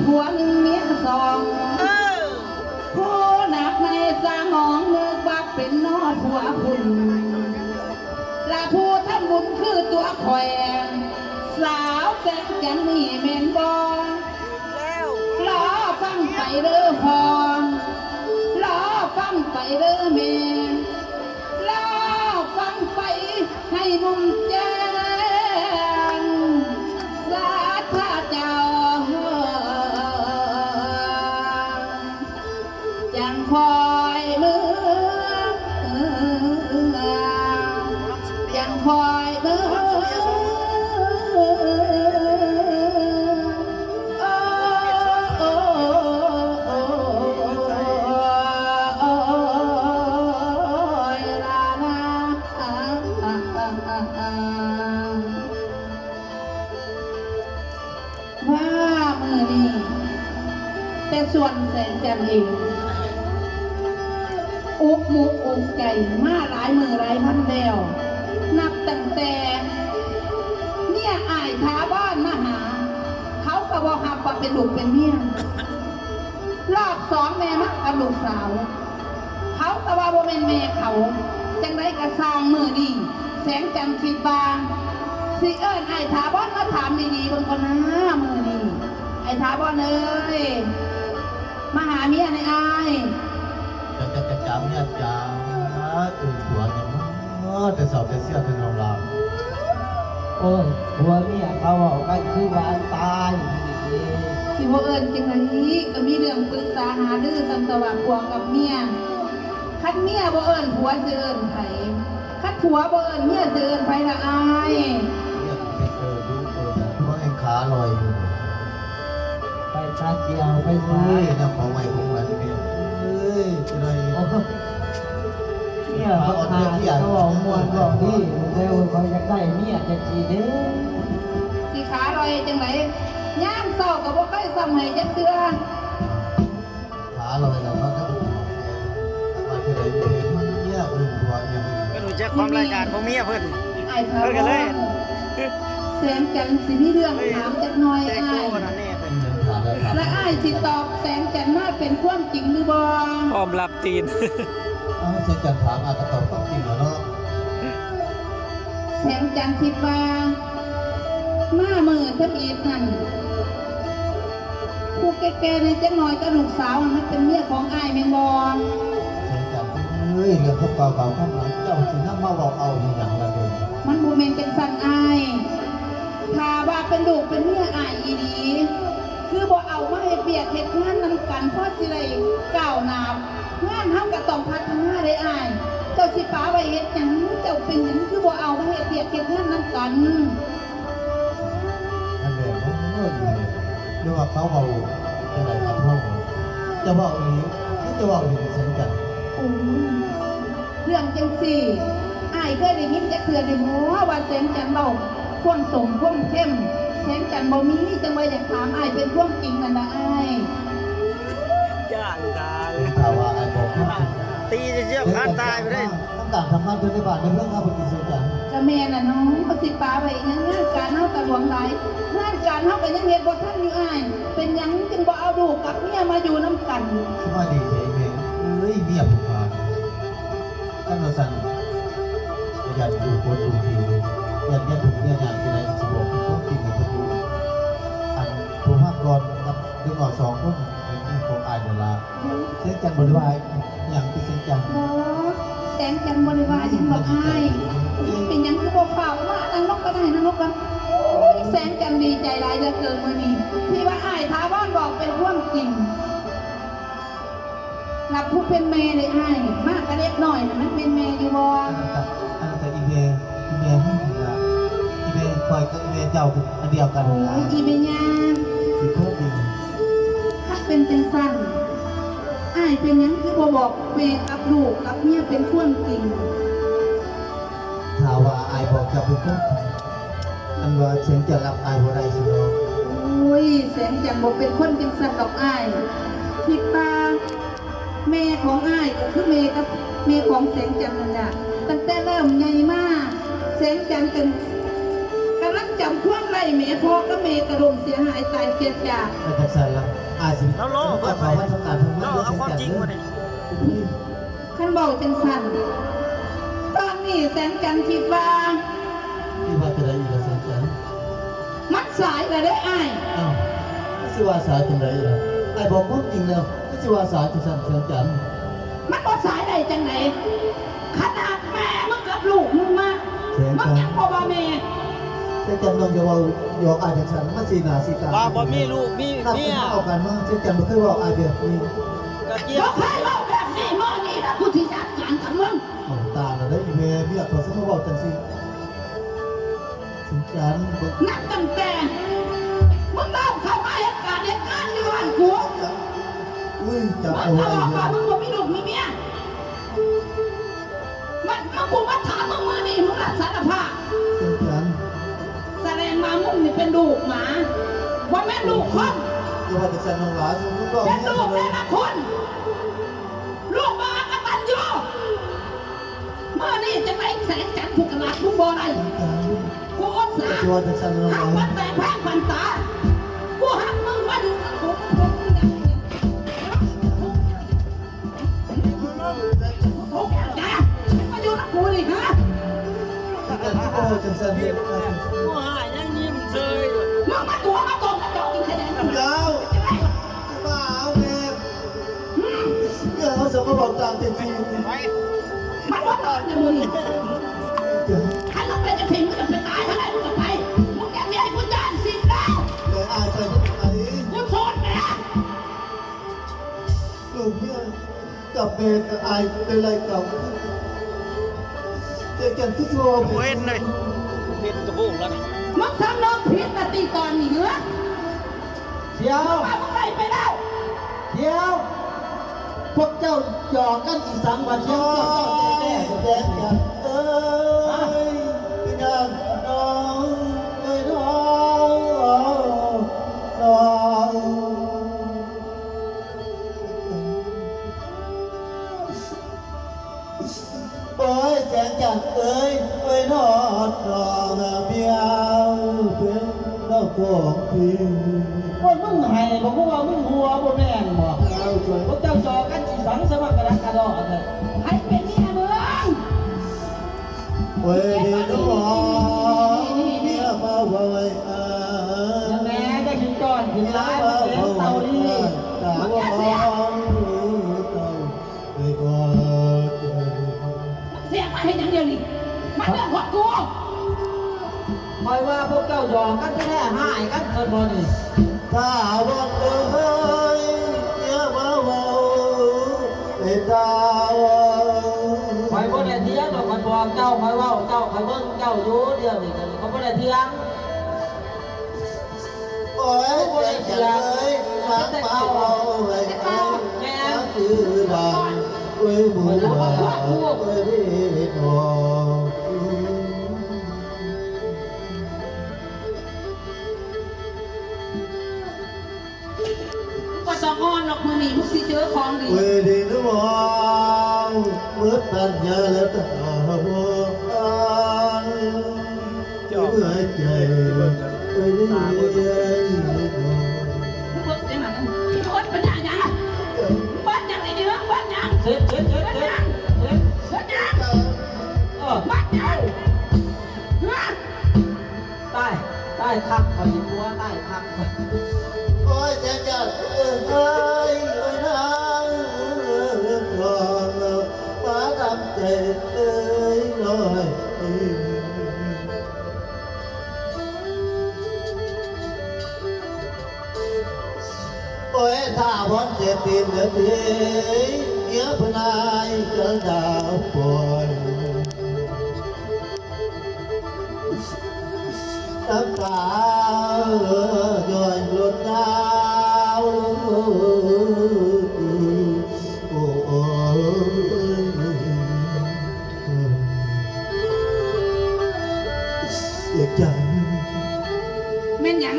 ຜົວໜຶ່ງເມຍສອງ ເອີ ຜູ້ໜັກໃນສະໝອງນຶກວ່າເປັນນໍຜົວຄຸນ ລະຜູ້ທຳບຸນຄືຕົວຂ້ອຍ ສາວແສງຈັນນີ້ແມ່ນບໍ່? ລໍຟັງໄປເດີພໍ່ ລໍຟັງໄປເດີແມ່ ລໍຟັງໄປໃຫ້ໜຸ່ມແຈ້ງ ສາທາເຈົ້າ ຈັ່ງຄ່ອຍເມືອ ຈັ່ງຄ່ອຍເມືອ ໂອ້ ໂອ້ ໂອ້ ຍລານາ ວ່າມື້ນີ້ ແຕ່ສ່ວນແສງຈັນເອງ ອຸກມຸກອຸກໃຈມາຫຼາຍມື້ຫຼາຍວັນແລ້ວ ນັບຕັ້ງແຕ່ເມຍອ້າຍຖາວອນມາຫາ ເຂົາກໍບໍ່ຮັບວ່າເປັນລູກເປັນເມຍ ລອບສອງແມ່ມາກັບລູກສາວ ເຂົາກໍວ່າບໍ່ແມ່ນແມ່ເຂົາ. ຈັ່ງໃດກໍຊ່າງ ມື້ນີ້ແສງຈັນຄິດວ່າ ຊິເອີ້ນອ້າຍຖາວອນມາຖາມດີໆເບິ່ງກ່ອນນາ. ມື້ນີ້ອ້າຍຖາວອນເອີຍ ມາຫາເມຍແດ່ອ້າຍ. ຈາ ຈາ ຈາ ເມຍຈ໋າ ເອີ້ນຜົວຫຍັງເນາະ ແຕ່ເຊົ້າແຕ່ເຊຍແທ້ນ້ອງຫຼ້າ. ໂອ້ຍ ຜົວເມຍເຂົາເວົ້າກັນຄືວ່າຕາຍ. ຊິບໍ່ເອີ້ນຈັ່ງໃດ ກໍມີເລື່ອງປຶກສາຫາລື ຊັ້ນຕົວະ ຜົວກັບເມຍ. ຄັນເມຍບໍ່ເອີ້ນຜົວ ຊິເອີ້ນໃຜ? ຄັນຜົວບໍ່ເອີ້ນເມຍ ຊິເອີ້ນໃຜລະອ້າຍ? ເມຍເປັນເອີ ລູກເອີ ແຕ່ຜົວແຮ່ງຂາລອຍຢູ່. ໄປຕາກ່ຽວໄປສາ. ເອີຍ ນຳເອົາໄວ້ຂອງມັນແມ່ເອີຍ ຈະໄດ້ ໂອ້ ເມຍບັກຫາ ເຂົາເວົ້າມ່ວນເວົ້າດີ ແຕ່ວ່າຂ້ອຍຢາກໄດ້ເມຍຈັ່ງຊີ້ເດ້. ຊິຂາລອຍຈັ່ງໃດ? ຍາມເຊົ້າກໍບໍ່ເຄີຍຊ້ຳໃຫ້ຈັກເທື່ອ. ຂາລອຍແລ້ວເນາະ ວ່າຈະໄດ້ເມຍ ເມຍເອີ້ນຜົວຫຍັງ. ເພິ່ນຮູ້ຈັກຄວາມຮ້າຍກາດຂອງເມຍເພິ່ນ. ອ້າຍຖາວອນ ເພິ່ນກໍເລີຍ ແສງຈັນຊິມີເລື່ອງຖາມຈັກໜ່ອຍອ້າຍ. ແລະອ້າຍຊິຕອບແສງຈັນມາເປັນຄວາມຈິງຫຼືບໍ່? ພ້ອມຮັບຕີນ. ເອົາ ແສງຈັນຖາມ ອ້າຍກໍຕອບຄວາມຈິງແລ້ວເນາະ. ແສງຈັນຄິດວ່າ ມາມື້ທຳອິດນັ້ນ ຜູ້ແກ່ໆແດ່ຈັກໜ່ອຍກັບລູກສາວຫັ້ນ ມັນເປັນເມຍຂອງອ້າຍແມ່ນບໍ່? ແສງຈັນເອີຍ ເລື່ອງຄວາມເກົ່າເກົ່າຄວາມຫຼັງ ເຈົ້າຊິນຳມາເວົ້າເອົາອີ່ຫຍັງລະເດີ? ມັນບໍ່ແມ່ນຈັ່ງຊັ້ນອ້າຍ. ຖ້າວ່າເປັນລູກເປັນເມຍອ້າຍອີ່ຫຼີ ຄືບໍ່ເອົາມາເຮັດວຽກເຮັດງານນຳກັນ ພໍຊິໄດ້ກ້າວໜ້າ. ເຮືອນເຮົາກໍຕ້ອງພັດທະນາເດ້ອ້າຍ. ເຈົ້າຊິປະໄວ້ເຮັດຫຍັງ? ເຈົ້າເປັນຫຍັງຄືບໍ່ເອົາມາເຮັດວຽກເຮັດງານນຳກັນ? ອັນແມ່ນບໍ່ ຫຼືວ່າເຂົາເວົ້າຈັ່ງໃດກັບເຮົາ? ເຈົ້າເວົ້າອີ່ຫຼີ ຄືເຈົ້າເວົ້າອີ່ຫຼີແສງຈັນ? ໂອ້ຍ ເລື່ອງຈັ່ງຊີ້ ອ້າຍເຄີຍໄດ້ຍິນຈັກເທື່ອແດ່ບໍ່ ວ່າແສງຈັນເວົ້າຄວາມສົ້ມຄວາມເຄັມ? ແສງຈັນບໍ່ມີ ຈັ່ງວ່າຢາກຖາມອ້າຍເປັນຄວາມຈິງນັ້ນລະອ້າຍ. ຢ້ານຕາຍ ຖ້າວ່າອ້າຍບອກຄວາມຈິງ ຕີຈະເຈັບຄານຕາຍໄປເດ້. ນຳການທຳງານຢູ່ໃນບ້ານໃນເມືອງເຮົາບໍ່ຕິເສຍຈັນ. ກະແມ່ນລະເນາະ ຊິປະໄວ້ຫຍັງ ງານການເຮົາກະຫຼວງຫຼາຍ ງານການເຮົາກະຍັງເຮັດບໍ່ທັນຢູ່ອ້າຍ. ເປັນຫຍັງຈຶ່ງບໍ່ເອົາລູກກັບເມຍມາຢູ່ນຳກັນ? ສະບາຍດີເດແມ່ເອີຍ ເມຍຜູ້ຂ້າ ຄັນວ່າຊັ້ນ ກະຢ້ານລູກຄົນລູກດີ ຢ້ານເມຍທຸກເມຍຍາກຈັ່ງໃດ ກະຊິບອກຄວາມຈິງໃຫ້ເພິ່ນຮູ້. ອັນ ໂທມາກ່ອນກັບເດັກນ້ອຍສອງຄົນ ເປັນຂອງອ້າຍນັ້ນລະ. ແສງຈັນບໍ່ໄດ້ວ່າຫຍັງຕິແສງຈັນ? ບໍ່ ແສງຈັນບໍ່ໄດ້ວ່າຫຍັງດອກອ້າຍ. ເປັນຫຍັງຄືບໍ່ຟ້າວມາ? ນັ່ງລົງກໍໄດ້ ນັ່ງລົງກ່ອນ. ໂອ້ຍ ແສງຈັນດີໃຈຫຼາຍເຫຼືອເກີນມື້ນີ້ ທີ່ວ່າອ້າຍຖາວອນບອກເປັນຄວາມຈິງ. ລະຜູ້ເປັນແມ່ເດ້ອ້າຍ ມາກະເດັກນ້ອຍນະ ມັນແມ່ນແມ່ຢູ່ບໍ່? ອັນນັ້ນກະ ອັນນັ້ນກະອີແມ່ ອີແມ່ເຮົານີ້ລະ ອີແມ່ຂ້ອຍກັບອີແມ່ເຈົ້າອັນດຽວກັນນີ້ລະ. ໂອ້ຍ ອີແມ່ຍ່າ ຊິໂທດອີກ. ຄັນເປັນຈັ່ງຊັ້ນ ອ້າຍເປັນຫຍັງຄືບໍ່ບອກແມ່ກັບລູກກັບເມຍເປັນຄວາມຈິງ? ຖ້າວ່າອ້າຍບອກເຈົ້າເປັນຄວາມຈິງ ອັນວ່າແສງຈັນຮັບອ້າຍບໍ່ໄດ້ຊັ້ນດອກ. ໂອ້ຍ ແສງຈັນບໍ່ເປັນຄົນຈັ່ງຊັ້ນດອກອ້າຍ. ຄິດວ່າແມ່ຂອງອ້າຍກໍຄືແມ່ກັບ ແມ່ຂອງແສງຈັນນັ້ນລະ. ຕັ້ງແຕ່ເລີ່ມໃຫຍ່ມາ ແສງຈັນກໍກຳລັງໃ ຈຳຄວາມໄດ້ ແມ່ພໍ່ກັບແມ່ກະລົ້ມເສຍຫາຍຕາຍເສຍຈາກ. ເປັນຈັ່ງຊັ້ນລະ ອ້າຍຊິ ລາວເວົ້າ ເອົາເຂົ້າມາທຳການທຳງານ ລາວເວົ້າຄວາມຈິງບໍ່ນີ້? ຄັນເວົ້າຈັ່ງຊັ້ນ ຕອນນີ້ແສງຈັນຄິດວ່າ ຄິດວ່າຈັ່ງໃດອີກລະແສງຈັນ? ມັນສາຍລະເດ້ອ້າຍ. ອ້າວ ມັນຊິວ່າສາຍຈັ່ງໃດອີກລະ? ອ້າຍບອກຄວາມຈິງແລ້ວ ມັນຊິວ່າສາຍຈັ່ງຊັ້ນແສງຈັນ? ມັນບໍ່ສາຍໄດ້ຈັ່ງໃດ? ຂະໜາດແມ່ມຶງກັບລູກມຶງມາ ແສງຈັນ ມຶງຍັງບໍ່ວ່າແມ່. ແສງຈັນ ນ້ອງຢ່າເວົ້າຫຍອກອ້າຍຈັ່ງຊັ້ນ ມາຊີ້ໜ້າຊີ້ຕາ ວ່າບໍ່ມີລູກມີເມຍ ນັບເອົາກັນມາ ແສງຈັນບໍ່ເຄີຍເວົ້າອ້າຍແບບນີ້. ກະກຽມ ບໍ່ເຄີຍເວົ້າແບບນີ້ ມື້ນີ້ນະ ກູຊິຈັດການກັບມຶງ. ເອົາຕາລະໄດ໋ອີແມ່ ເມຍຂ້ອຍຊິມາເວົ້າຈັ່ງຊີ້. ແສງຈັນ ນັບຕັ້ງແຕ່ມຶງເລີ່ມເຂົ້າມາເຮັດການເຮັດງານຢູ່ບ້ານກູ ອຸ້ຍ ຈັບເອົາໄວ້ ເອົາວ່າ ເອີ ມຶງບໍ່ມີລູກມີເມຍ ມາ ມາ ກູມາຖາມມຶງມື້ນີ້ ມຶງຮັບສາລະພາບ. ເປັນຫຍັງ? ສະແດງວ່າມຶງນີ້ເປັນລູກໝາ ບໍ່ແມ່ນລູກຄົນ. ຢ່າວ່າຈັ່ງຊັ້ນນ້ອງຫຼ້າ ເປັນລູກແນລະຄຸນ ລູກບໍ່ອະກະຕັນຍູ. ມື້ນີ້ຈັ່ງໃດແສງຈັນ ກູກະລາບມຶງບໍ່ໄດ້. ກູອຸດສາ ຢ່າວ່າຈັ່ງຊັ້ນນ້ອງຫຼ້າ ຮັກປັນແຕກແພງປັນຕາ ກູຮັກມຶງມາຢູ່ກັບກູ ມຶງຄົງຢາກ ໂອ້ຍ ແກ ມາຢູ່ນຳກູນີ້ ຮະ? ແຕ່ທີ່ບໍ່ເວົ້າຈັ່ງຊັ້ນເດ້ ຜູ້ຮ້າຍຍັງຍິ້ມເຊີຍຢູ່. ມຶງມາຕົວະມາຕົວະມາເຈາະກິນໄຂ່ແດງ. ດາວ ມາເອົາແມ່ ອືມ ເລື່ອງເຮົາສອງກໍບອກຕາມເປັນຈິງ. ມັນບໍ່ຕາມໃນມື້ນີ້. ຄັນມັນເປັນຈັ່ງຊີ້ ມຶງຈະໄປຕາຍທາງໃດ ມຶງກໍໄປ. ມຶງຢ່າຊິໃຫ້ກູຢ້ານສິ້ນແລ້ວ. ແຕ່ອ້າຍໄປບໍ່ໄປ. ກູໂສດແຫຼະ. ລູກເມຍ ກັບແມ່ກັບອ້າຍໄດ້ໄລ່ເກົ່າ ແຕ່ຈັ່ງຄືຊິວ່າ ບໍ່ເຫັນເລີຍ ເຫັນກະໂປງແລ້ວນະ. ມຶງສຳນຶກຜິດລະຕິຕອນນີ້ເຫຼືອ? ດຽວ ວ່າມຶງໄລ່ໄປແລ້ວ. ດຽວ ພວກເຈົ້າຫຍອກກັນອີ່ສັງວ່າ ດຽວເຈົ້າ ເຈົ້າແຕ່ແຕ່ ແຕ່ແຕ່ ເອີຍ ເປັນຫຍັງນ້ອງເອີຍ ນ້ອງ ນ້ອງ ໂອ້ຍ ແສງຈັນເອີຍ ເອີຍ ນອດ ນ້ອງ ເມຍ ເປັນນ້ອງຂອງພີ່. ໂອ້ຍ ມຶງໄຫ້ບໍ່ຮູ້ວ່າມຶງຫົວບໍ່ແມ່ນບໍ່? ເອົາ ພວກເຈົ້າຫຍອກກັນອີ່ສັງ ສະມາກະດັກກະດໍ້ແທ້. ໃຜເປັນເມຍມຶງ? ໂອ້ຍ ເດນ້ອງ ເມຍມາເວົ້າໃຫ້ອ້າຍ ແມ່ໄດ້ກິນກ່ອນກິນຫຼາຍ ເມຍມາເວົ້າໃຫ້ອ້າຍ ຕາວອງ ເຈົ້າໄດ້ກອດ. ເສຍງມາເຮັດຫຍັງດຽວນີ້? ມາເລື່ອງຂອງກູ. ຂ້ອຍວ່າພວກເຈົ້າຫຍອກກັນແທ້ໆ ຮ້າຍກັນຊັ້ນບໍ່ນີ້? ຕາວອງເອີຍ ຢ່າມາເວົ້າໃຫ້ຕາວອງ. ຂ້ອຍບໍ່ໄດ້ຖຽງດອກ ຂ້ອຍບອກເຈົ້າ ຂ້ອຍເວົ້າເຈົ້າ ຂ້ອຍເບິ່ງເຈົ້າຢູ່ດຽວນີ້ ຂ້ອຍບໍ່ໄດ້ຖຽງ. ໂອ້ຍ ເຈົ້າເອີຍ ມາ ມາເວົ້າໃຫ້ອ້າຍ ແມ່ນ ມາຄືດອກ ໂອ້ຍ ໝູ່ວ່າ ໂອ້ຍ ເດນ້ອງ. ບໍ່ຕ້ອງອ້ອນດອກ ມື້ນີ້ມຶງຊິເຈີຂອງດີ. ເວດີນະວາວ ເໝິດປັນຍາແລ້ວຕາວອງ ເອີຍ ເໝື່ອຍໃຈ ເອີຍ ເອີຍ ເອີຍ. ເບິດຈັ່ງນັ້ນ ເບິດປັນຍາຫຍັງ? ເບິດຫຍັງນີ້? ເບິດຫຍັງ? ເຈັບ ເຈັບ ເຈັບ ເຈັບ ເຈັບ ເຈັບຫຍັງ? ເອີ ເບິດຫຍັງ? ຮະ? ຕາຍ ຕາຍຄັກຂ້ອຍ ຜົວຕາຍຄັກຂ້ອຍ. ໂອ້ຍ ແສງຈັນເອີຍ ເອີຍນາງ ມາດຳໃຈເອີຍນ້ອຍ. ໂອ້ຍ ຖ້າບ່ອນເສບຕີນເດີຕິ ເມຍຜູ້ນາຍເຈົ້າດາວປ່ອຍ ນ້ຳຕາຍ້ອຍຫຼົ່ນດາວ. ໂອ້ຍ ເສຍໃຈ. ແມ່ນຫຍັງ?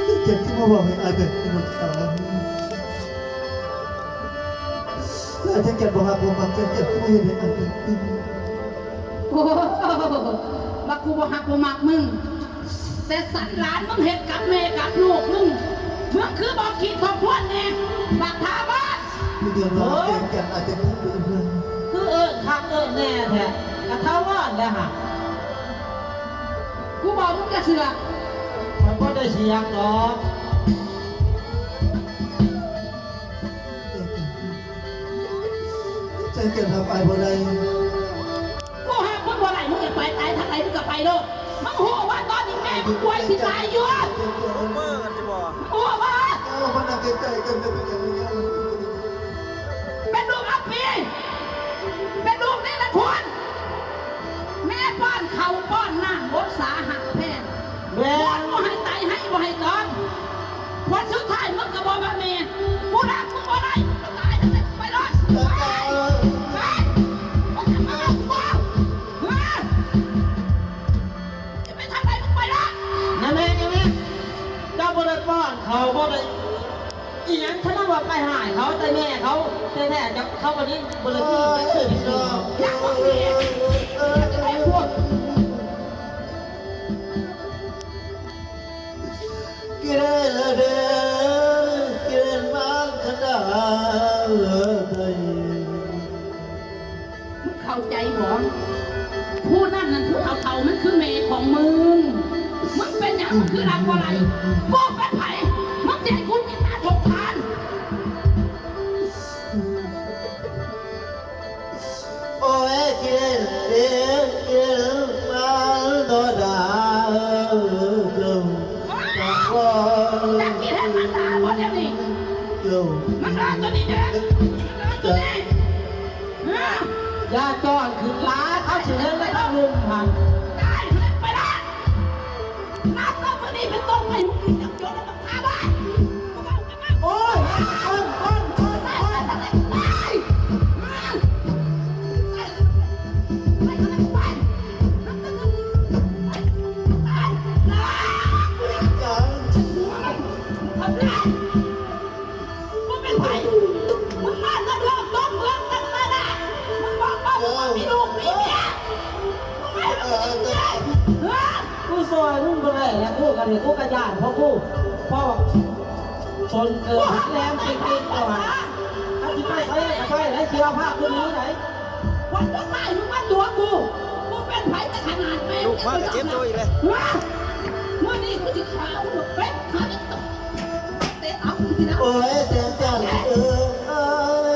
ເສຍໃຈທີ່ມາເວົ້າໃຫ້ອ້າຍແບບນີ້ ນ້ຳຕາ. ອ້າຍແທ້ແກ່ບໍ່ຮັກບໍ່ມັກ ເສຍໃຈທີ່ມາເຮັດໃຫ້ອ້າຍແບບນີ້. ໂອ້ ວ່າກູບໍ່ຮັກບໍ່ມັກມຶງ. ແຕ່ສັນຫຼານມຶງເຮັດກັບແມ່ກັບລູກມຶງ ມຶງຄືບໍ່ຄິດທົບທວນແດ່ ບັກທາບາດ. ຄືເອີ້ນວ່າເປັນກັນອາດຈະເປັນເລື່ອງ ຄືເອີ້ນຄັກເອີ້ນແນ່ແທ້ ກະຖາວອນແຫຼະຫັ້ນ. ກູເວົ້າມຶງກະເຊື່ອ ຂ້ອຍບໍ່ໄດ້ສຽກດອກ. ໃຈແກ່ນຮັບອ້າຍບໍ່ໄດ້. ກູຮັບມຶງບໍ່ໄດ້ ມຶງຢາກໄປຕາຍທາງໃດມຶງກະໄປໂລດ. ມຶງຮູ້ວ່າຕອນນີ້ແມ່ມຶງປ່ວຍຊິຕາຍຢູ່. ຮູ້ບໍ່? ເຈົ້າມານັ່ງໃກ້ໆກັນ ເປັນຫຍັງ? ເປັນຫຍັງ? ເປັນລູກອັບປີ ເປັນລູກເນລະຄຸນ. ແມ່ປ້ອນເຂົ້າປ້ອນນ້ຳ ອົດສາຫາກແພງ ແມ່ ບໍ່ໃຫ້ໄຕໄຫ້ບໍ່ໃຫ້ຕອນ. ຜົນສຸດທ້າຍມຶງກະບໍ່ວ່າແມ່ ກູຮັບມຶງບໍ່ໄດ້ ມຶງກະຕາຍໄປໂລດ. ໄປ ໄປ ໄປ ໄປທາງໃດມຶງໄປໂລດ. ນະແມ່ ນະແມ່ ເຈົ້າບໍ່ໄດ້ປ້ອນເຂົາ ບໍ່ໄດ້ ອີຫຍັງ ຄັນວ່າໄປຮ້າຍເຂົາ ແຕ່ແມ່ເຂົາແທ້ໆ ເຈົ້າ ເຂົາບໍ່ໄດ້ ບໍ່ໄດ້ມີ ໂອ້ຍ ພີ່ນ້ອງ ຢາກບໍ່ເຫັນ ຢາກຈະໄດ້ພວກ ກິເລນລະເດ ກິເລນມານຄັນດາໄດ. ມຶງເຂົ້າໃຈບໍ່? ຜູ້ນັ້ນນັ້ນ ຜູ້ເຖົ້າໆ ມັນຄືແມ່ຂອງມຶງ. ມຶງເປັນຫຍັງ ມຶງຄືຮັບບໍ່ໄດ້? ກູເປັນໃຜ ມຶງຊິໃຫ້ກູກິນຕາສົງສານ? ໂອ້ຍ ກິເລນເດ ກິເລນມານໂດດາ ເຈົ້າ ຈັກກິເລນມານດາບໍ່ດຽວນີ້? ເຈົ້າ ມັນມາຕົວນີ້ເດ້ ຕົວນີ້. ຢ່າຕ້ອນຂຶ້ນຫຼາຍ ເຂົາຊິເຫັນແລ້ວເຂົາລຸມຫັ້ນ. ໄດ້ ໄປລະ ນັບຕັ້ງມື້ນີ້ເປັນຕົ້ນໄປ ມຶງຊິຈັບໂຈນແລ້ວກັບຂ້າບ້ານ. ໂອ້ຍ ໂອ້ຍ ໂອ້ຍ ໂອ້ຍ ໂອ້ຍ ໂອ້ຍ ໄປ ໄປ ໄປ ໄປ ໄປ ໄປ ມຶງເປັນໃຜ? ມຶງມາແຕ່ເບື້ອງຕົ້ນເບື້ອງຕັ້ງແຕ່ແລກ ມຶງບອກວ່າມຶງບໍ່ມີລູກມີເມຍ ມຶງມາເລື່ອງນີ້ ກູຊ່ອຍມຶງບໍ່ໄດ້ແລ້ວ ກູກະນີ້ ກູກະຢ້ານ ເພາະກູ ເພາະວ່າ ສົນເກີນແຫຼມເກັ່ງໆ ເຈົ້າຫັ້ນ ຄັນຊິໄປໃສກະໄປ ແລະ ເສຍພາບຄືນີ້ໄດ໋. ວັນສຸດທ້າຍມຶງມາຕົວະກູ ມຶງເປັນໃຜແຕ່ຂະໜາດແມ່ ລູກມາກະເຈັບໂຕອີກແລ້ວ. ມື້ນີ້ກູຊິຂ້າມຶງເປັນ ຂ້າຈະເຕະເອົາມຶງຊິນະ. ໂອ້ຍ ແສງຈັນເອີ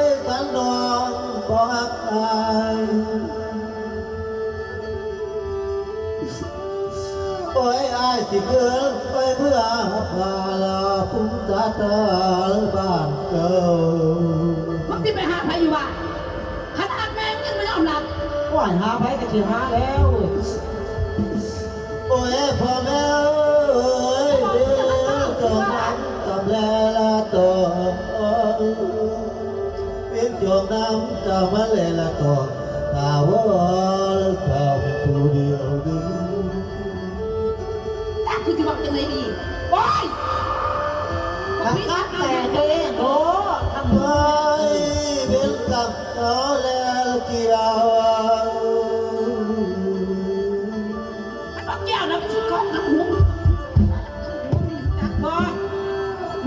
ຍ ຄັນນ້ອງບໍ່ຮັກອ້າຍ ໂອ້ຍ ອ້າຍຊິຄືນໄປເມືອຫາລາ ປຸງຈາຕາບ້ານເກົ່າ. ມຶງຊິໄປຫາໃຜຢູ່ບ້ານ? ຂະໜາດແມ່ມຶງຍັງບໍ່ຍອມຮັບ. ໂອ້ຍ ຫາໃຜກະຊິຫາແລ້ວ. ໂອ້ຍ ພໍ່ແມ່ເອີຍ ເປັນເຈົ້ານຳກຳແລລະຕອ ເປັນເຈົ້ານຳກຳແລລະຕອ ຖ້າວ່າເຈົ້າເປັນຜູ້ດຽວເດີ. ຈັກຄືຊິເວົ້າຈັ່ງໃດດີ. ໂອ້ຍ ຄັກແຕ່ເອງໂທ ທັງເບິດ ເປັນກັບເຂົາແລະກ່ຽວ ມັນບໍ່ກ່ຽວນະ ມັນຊິຂອງທັງຫຸ່ມ ຈັກບໍ່?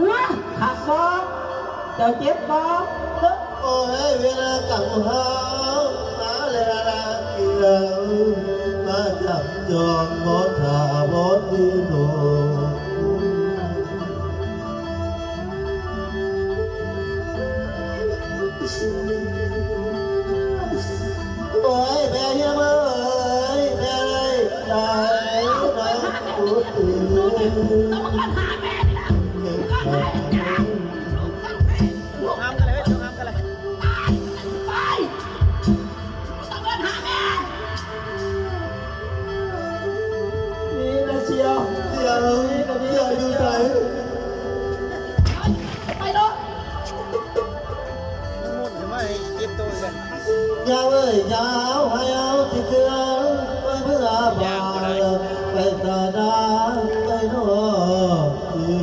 ຮະ ຄັກບໍ່? ເຈົ້າເຈັບບໍ່? ໂອ້ຍ ເວລາກັງຫາວມາແລະລະກ່ຽວ ມາຈັບຈອງບໍ່ຖ້າບໍ່ດີໂນ. ໂອ້ຍ ແມ່ເອີຍ ແມ່ເອີຍ ຕາຍແລ້ວນະ ໂອ້ຍ ຕ້ອງມາຫາແມ່ນີ້ນະ ຕ້ອງຫາແມ່ນະ ຫ້າມກັນເລີຍ ເຈົ້າຫ້າມກັນເລີຍ ຕາຍ ໄປ ຕ້ອງເອີ້ນຫາແມ່. ນີ້ນະສ່ຽວ ສ່ຽວ ສ່ຽວຢູ່ໃສ? ໄປໂລດ. ມັນໝຸ່ນຂຶ້ນມາໃຫ້ເຈັບໂຕອີກແລ້ວ. ຍາວເອີຍ ຍາວ ໃຫ້ເຮົາຊິເຄື່ອນໄປເມືອບ້ານ ໄປສານາ ໄປນອກທີ່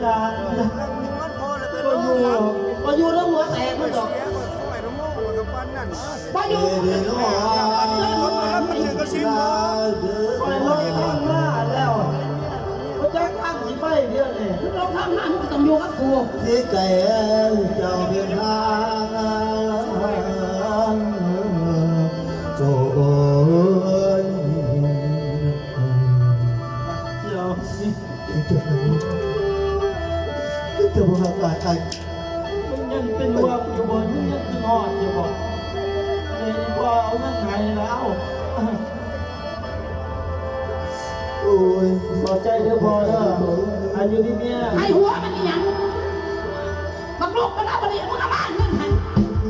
ຢ່າ ບໍ່ຢູ່ ບໍ່ຢູ່ນຳຫົວແຕກມັນດອກ. ບໍ່ຢູ່ ຂ້ອຍລົງທັງມາ ມຶງລົງທາງມາ ມຶງກໍຕ້ອງຢູ່ກັບກູ. ຊິແກ່ເຈົ້າເປັນທາງ ໂອ້ຍ ດຽວ ເຈົ້າ ເຈົ້າບໍ່ຮັກອ້າຍ ອ້າຍ ມຶງຍັງເປັນຫ່ວງຢູ່ບໍ່? ມຶງຍັງຄິດຮອດຢູ່ບໍ່? ເອີ ພໍ່ເອົາເງິນໃຫ້ແລ້ວ. ໂອ້ຍ ຂອບໃຈເດີພໍ່ເດີ ອາຍຸດີມີແຮງ. ໃຫ້ຫົວມັນອີຫຍັງ? ບັກລູກມັນເອົາໄປນີ້ ມຶງເອົາມາເງິນຫັ້ນ.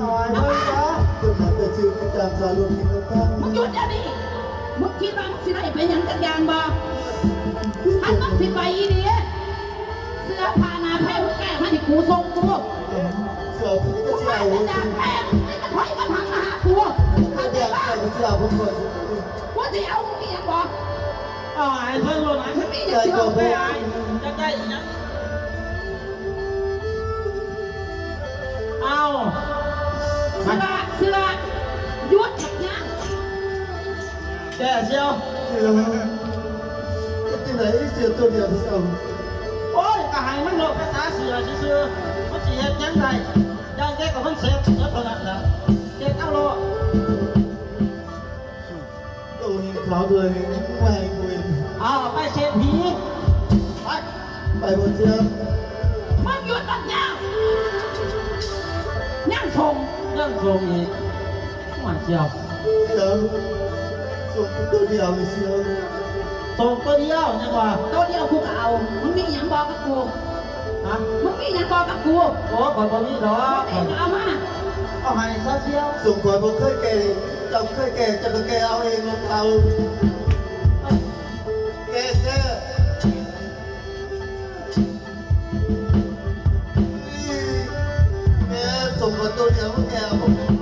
ຕາຍແລ້ວ ເອົາມາ ເພິ່ນໃຫ້ໄປຊື້ໄປຈ້າງຄ່າລົດກິນນ້ຳຕານ. ມຶງຢຸດດຽວນີ້ ມຶງຄິດວ່າມຶງຊິໄດ້ໄປຫຍັງຈັກຢ່າງບໍ່? ຄັນມຶງຊິໄປອີ່ຫຼີ ເສື້ອຜ້າໜ້າແພງມຶງແກະມາໃຫ້ກູ ສົ່ງກູ. ເສື້ອ ກູກໍຊິເອົາ ຢາກໄດ້ແພງ ມຶງກໍຖອຍກັບຫາມາຫາກູ ເຂົ້າໃຈບໍ່? ກູຊິເອົາ ກູຊິເອົາ ມຶງມີຫຍັງບໍ່? ເອົາໃຫ້ເພິ່ນໂລດນະ ຄັນມີຫຍັງຊິເອົາໄປ ອ້າຍຢາກໄດ້ອີຫຍັງ? ເອົາ ເສື້ອ ເສື້ອ ຢຸດບັກຍາງ ແກະຊິເອົາ ເສື້ອ ເຮັດຈັ່ງໃດ ເສື້ອໂຕດຽວຊິເອົາ. ໂອ້ຍ ກໍໃຫ້ມັນໂລດພາສາເສື້ອຊື່ໆ ມັນຊິເຮັດຫຍັງໄດ້ ຢ່າງແກກໍມັນເຊັດເບິດເທົ່ານັ້ນລະ ເກັບເອົາໂລດ. ໂຕນີ້ຂາວເລີຍ ແພງເກີນ. ເອົາໄປເສດຖີ ໄປ ໄປບໍ່ເຊື່ອ. ມຶງຢຸດບັກຍາງ ຍັງສົ່ງ ຍັງສົ່ງອີກ. ໂອ້ຍ ເຈົ້າ ເຈົ້າ ສົ່ງໂຕດຽວນີ້ເຈົ້າ. ສົ່ງໂຕດຽວຍັງວ່າ ໂຕດຽວກູກໍເອົາ. ມຶງມີຫຍັງບອກກັບກູ? ຮະ? ມຶງມີຫຍັງບອກກັບກູ? ໂອ້ ຂ້ອຍບໍ່ມີດອກ. ເອົາມາ ເອົາໃຫ້ຊະເຊຍວ. ສົມຂ້ອຍບໍ່ເຄີຍແກ່ ເຈົ້າເຄີຍແກ່ ເຈົ້າກໍແກ່ເອົາເອງລອງເອົາ. ແກ່ແທ້ ແກ່ສົມຂ້ອຍໂຕດຽວ ແກ່ເອົາບໍ່ເປັນ.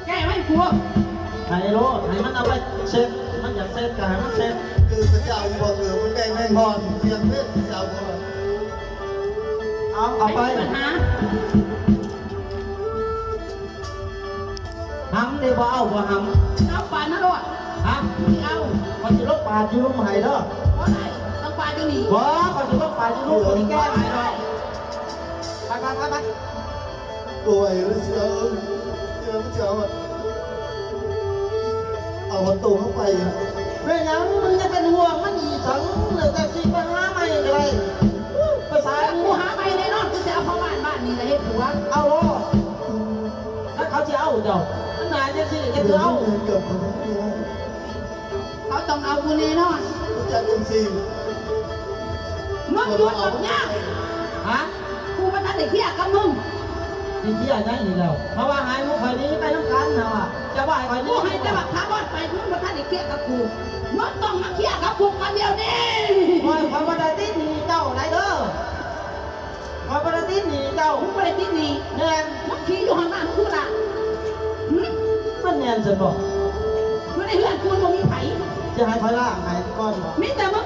ແກ່ໄວ້ກູ ໃຫ້ໂລດ ໃຫ້ມັນເອົາໄປເຊັດ ມັນຢາກເຊັດກໍໃຫ້ມັນເຊັດ. ຄືພະເຈົ້າຢູ່ບໍ່ ຄືມັນແບ່ງແມ່ນບ່ອນ ສຽງເພັດພະເຈົ້າບໍ່. ເອົາ ເອົາໄປ ຫຳເດ້ ບໍ່ເອົາ ບໍ່ຫຳ. ເອົາປານມາໂລດ. ຮະ? ຊິເອົາ ຂ້ອຍຊິລົງປາດຢູ່ລຸ່ມໃຫ້ເດີ. ບໍ່ໄດ້ ຕ້ອງປາດຢູ່ນີ້. ບໍ່ ຂ້ອຍຊິລົງປາດຢູ່ລຸ່ມ ຂ້ອຍຊິແກ້ໃຫ້ດອກ. ໄປ ໄປ ໄປ ໄປ. ບໍ່ໄຫວແລ້ວ ຊິເອົາ ຊິເອົາ ເອົາຮອດໂຕເຮົາໄປ. ເປັນຫຍັງ ມຶງຈະເປັນຫ່ວງມັນອີ່ສັງ ແລ້ວແຕ່ຊິໄປຫາໃໝ່ກໍໄດ້. ພາສາ ກູຫາໃໝ່ແນ່ນອນ ກູຊິເອົາພໍ່ບ້ານບ້ານນີ້ລະເຮັດຜົວ. ເອົາໂລດ ຖ້າເຂົາຊິເອົາເຈົ້າ ມັນໜ້າຈັ່ງຊີ້ ຈັ່ງຊິເອົາ. ເຂົາຕ້ອງເອົາກູແນ່ນອນ. ຮູ້ຈັກຈັ່ງຊີ້ ມຶງຢຸດບັກຍາງ. ຮະ? ກູບໍ່ທັນໄດ້ເຄຍກັບມຶງ. ຊິເຄຍຫຍັງອີກແລ້ວ? ເພາະວ່າໃຫ້ໝູ່ຂ້ອຍໜີໄປນຳກັນຫັ້ນວ່າ ຈະວ່າໃຫ້ຂ້ອຍໜີ. ກູໃຫ້ແຕ່ບັກຖາວອນໄປ, ມຶງບໍ່ທັນໄດ້ເຄຍກັບກູ. ມຶງຕ້ອງມາເຄຍກັບກູກ່ອນດຽວນີ້. ຂ້ອຍ ຂ້ອຍບໍ່ໄດ້ຕິດໜີ້ເຈົ້າໃດເດີ. ຂ້ອຍບໍ່ໄດ້ຕິດໜີ້ເຈົ້າ. ມຶງບໍ່ໄດ້ຕິດໜີ້? ແມ່ນ. ມຶງຂີ້ຢູ່ຫ້ອງນ້ຳຄືລະ? ຫຶ? ມັນແມ່ນຊັ້ນບໍ? ຢູ່ໃນເຮືອນກູບໍ່ມີໃຜ. ຈະໃຫ້ຂ້ອຍລ້າງໃຫ້ກ່ອນບໍ? ມີແຕ່ມຶງ.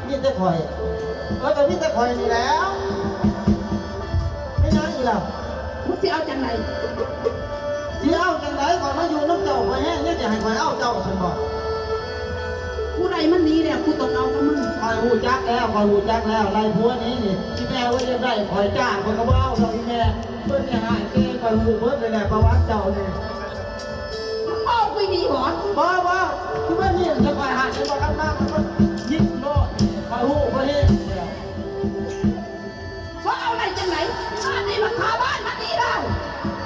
ມີແຕ່ຂ້ອຍ. ເອີ ກໍມີແຕ່ຂ້ອຍນີ້ແຫຼ້ວ. ແມ່ນຫຍັງອີກລະ? ມຶງຊິເອົາຈັ່ງໃດ? ຊິເອົາຈັ່ງໃດ? ຂ້ອຍມາຢູ່ນຳເຈົ້າ ຂ້ອຍແຮງຍັງຈະໃຫ້ຂ້ອຍເອົາເຈົ້າຊັ້ນບໍ? ຜູ້ໃດມັນໜີແລ້ວ ກູຕ້ອງເອົາກັບມັນ. ຂ້ອຍຮູ້ຈັກແລ້ວ ຂ້ອຍຮູ້ຈັກແລ້ວ ໄລ່ຜົວໜີນີ້. ອີ່ແມ່ເອີຍ ຢາກໄດ້ຂ້ອຍຈ້າ ຂ້ອຍກໍບໍ່ເອົາດອກອີ່ແມ່. ເພິ່ນນີ້ຮ້າຍແຮງ ຂ້ອຍຮູ້ເບິດເລີຍແຫຼະ ປະຫວັດເຈົ້ານີ້. ມຶງເວົ້າກູດີບໍ? ບໍ່ ບໍ່ ຄືວ່ານີ້ ຂ້ອຍຫາກເຫັນວ່າຄັນມາ ມັນຍິງໂລດ ຂ້ອຍຮູ້ ຂ້ອຍເຫັນ. ເຮົາເອົາໄດ້ຈັ່ງໃດ? ອັນນີ້ມັນຄາບ້ານມັນໜີແລ້ວ.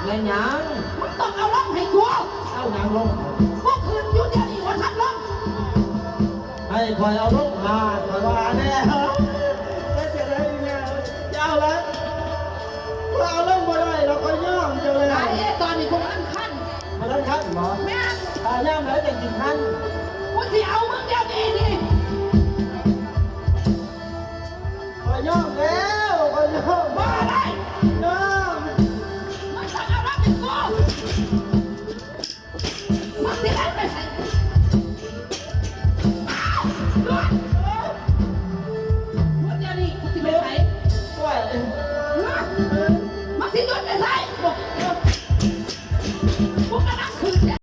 ແມ່ນຫຍັງ? ມຶງຕ້ອງເອົາລົງໃຫ້ກູ. ເອົາຫຍັງລົງ? ກູຂຶ້ນຢູ່ດຽວນີ້ບໍ່ທັນລົງ. ໃຫ້ຂ້ອຍເອົາລົງຫາ ຂ້ອຍວ່າແນ່. ເຮັດຈັ່ງໃດແມ່ເອີຍ? ຢ່າເອົາລະ. ຂ້ອຍເອົາລົງບໍ່ໄດ້ດອກ ຂ້ອຍຍອມເຈົ້າແລ້ວ. ຕາຍເອ ຕອນນີ້ກູກຳລັງຄັນ. ບໍ່ທັນຄັນບໍ? ແມ່ນ. ຖ້າຍາມໃດຈັ່ງຊິຄັນ? ກູຊິເອົ